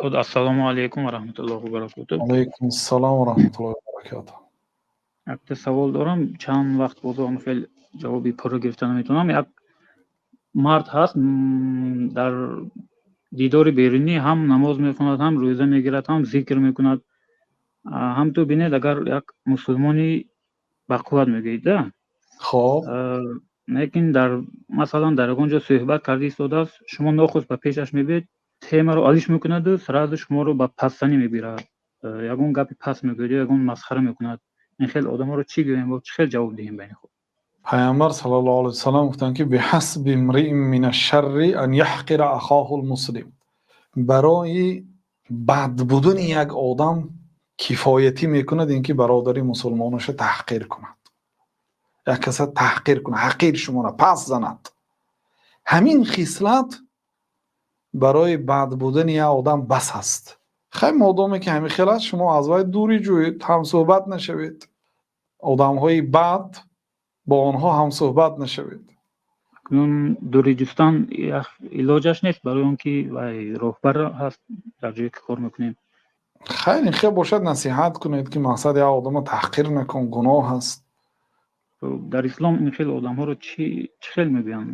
Ассалому алайкум ва раҳматуллоҳи ва баракотуҳ. Алайкум ассалом ва раҳматуллоҳи ва баракотуҳ. Якта савол дорам, чанд вақт боз он хел ҷавоби пурра гирифта наметавонам. Як мард ҳаст, дар дидори берунӣ ҳам намоз мехонад, ҳам рӯза мегирад, ҳам зикр мекунад. Ҳам ту бинед, агар як мусулмони бақувват мегӯед, да? Хоб. Лекин дар, масалан, дар ягон ҷо суҳбат карда истодааст, шумо нохуст ба пешаш мебиед, темаро алиш мекунаду сразу шуморо ба пастзанӣ мебирад. Ягон гапи паст мегӯяд ё ягон масхара мекунад. Ин хел одаморо чӣ гӯем ва чӣ хел ҷавоб диҳем ба ин худ? Пайғамбар саллаллоҳу алайҳи васаллам гуфтанд, ки بحسب امرئ من الشر أن يحقر أخاه المسلم. Барои бад будани як одам кифоятӣ мекунад ин ки бародари мусулмонаша таҳқир кунад, як каса таҳқир кунад, ҳақир шумора, пас занад. Ҳамин хислат барои бад будани як одам бас аст. Хай, модоме ки ҳамин хел аст, шумо аз вай дурӣ ҷӯед, ҳамсӯҳбат нашавед. Одамҳои бад, бо онҳо ҳамсӯҳбат нашавед. Акнун дурӣ ҷустан илоҷаш нест, барои он ки вай роҳбар ҳаст дар ҷое ки кор мекунем. Хайр, ин хел бошад, насиҳат кунед, ки мақсад як одама таҳқир накун, гуноҳ аст. Дар ислом ин хел одамҳоро чӣ хел мегӯянд?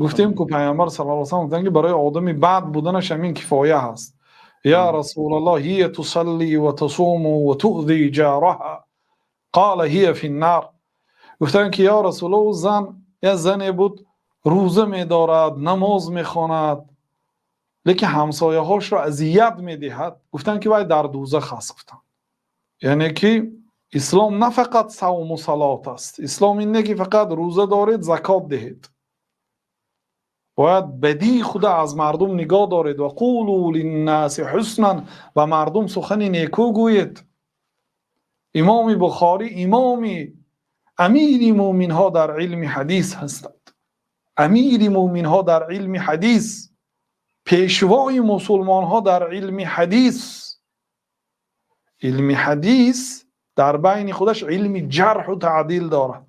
Гуфтем ку, Пайғамбар саллаллоҳу алайҳи васаллам гуфтанд, ки барои одами бад буданаш ҳамин кифоя ҳаст. يا رسول الله، هي تصلي وتصوم وتؤذي جارها، قال هي في النار. Гуфтанд, ки ё Расулаллоҳ, зан як зане буд, рӯза медорад, намоз мехонад, лекин ҳамсояҳошро азият медиҳад. Гуфтанд, ки вай дар дӯзах аст, гуфтанд. Яъне ки ислом на фақат савму салот аст. Ислом ин не ки фақат рӯза доред, закот диҳед. Бояд бадии худа аз мардум нигоҳ доред. وقولوا للناس حسنا. Ба мардум сухани некӯ гӯед. Имоми Бухорӣ имоми амири мӯминҳо дар илми ҳадис ҳастанд, амири мӯминҳо дар илми ҳадис, пешвои мусулмонҳо дар илми ҳадис. Илми ҳадис дар байни худаш илми ҷарҳу таъдил дорад,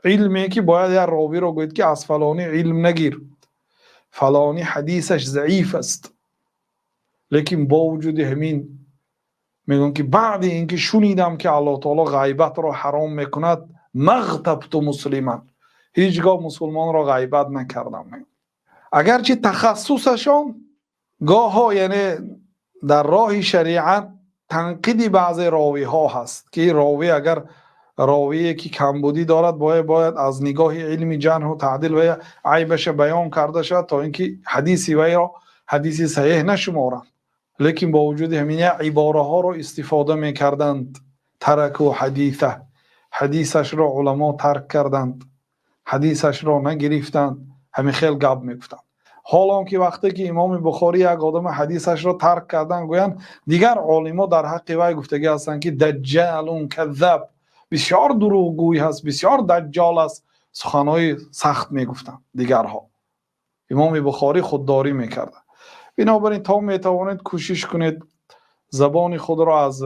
илме ки бояд як ровиро гӯед, ки аз фалонӣ илм нагир, фалонӣ ҳадисаш заиф аст. Лекин бо вуҷуди ҳамин мегӯям, ки баъди ин ки шунидам, ки Аллоҳ таоло ғайбатро ҳаром мекунад, ما اغتبت مسلما, ҳеҷ гоҳ мусулмонро ғайбат накардам. Агарчи тахассусашон гоҳҳо, яъне дар роҳи шариат, танқиди баъзе ровиҳо ҳаст, ки ровӣ, агар ровие ки камбудӣ дорад, бояд аз нигоҳи илми ҷарҳу таъдил ва айбаша баён карда шавад, то ин ки ҳадиси вайро ҳадиси саҳеҳ нашуморанд. Лекин бо вуҷуди ҳамин як ибораҳоро истифода мекарданд: تركوا حديثه, ҳадисашро уламо тарк карданд, ҳадисашро нагирифтанд. Ҳамин хел гап мегуфтанд. Ҳолон ки вақте ки имоми Бухорӣ як одама ҳадисашро тарк кардан гӯянд, дигар олимо дар ҳаққи вай гуфтагӣ ҳастанд, ки دجال كذاب, бисёр дурӯғгӯй ҳаст, бисёр даҷҷол аст. Суханҳои сахт мегуфтанд дигарҳо. Имоми Бухорӣ худдорӣ мекард. Бинобар ин то метавонед, кӯшиш кунед, забони худро аз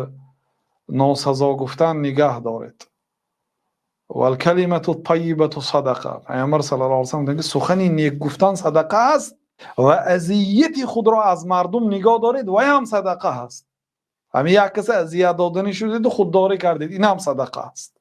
носазо гуфтан нигаҳ доред. والكلمة الطيبة صدقة. Пайғамбар саллаллоҳу алайҳи васаллам гуфтанд, ки сухани нек гуфтан садақа аст ва азияти худро аз мардум нигоҳ доред, вай ҳам садақа ҳаст. Ҳамин як касе азият доданӣ шудеду худдорӣ кардед, ин ҳам садақа аст.